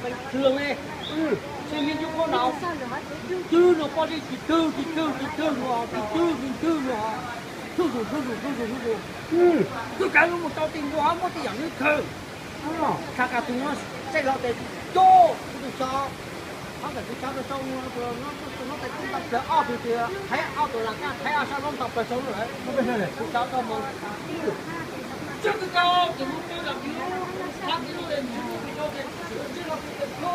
Txwg ne, tsis me nyuam qhuav no, tsis twg no poj zeb tsis twg tsis twg tsis twg no, tsis twg tsis twg no, tsuj zus tsuj zus tsuj zus tsuj zus. Twb kav lub mus tau ti ntua muab tej yam nws khaws. Tshaj ka tus no, tej laus tes coj tus xyov, qhov ntawm tus xyov rau sau no, tus no tes kuj tau plaws ob tug tias thaiv ob tug las kaj thaiv ob sab lub tau plaws sau lawm. Tus xyov tau mus. Tsis twg tau tus mus twg los mus, qhov twg los mus tus no tes tus tsij los tus tes kho.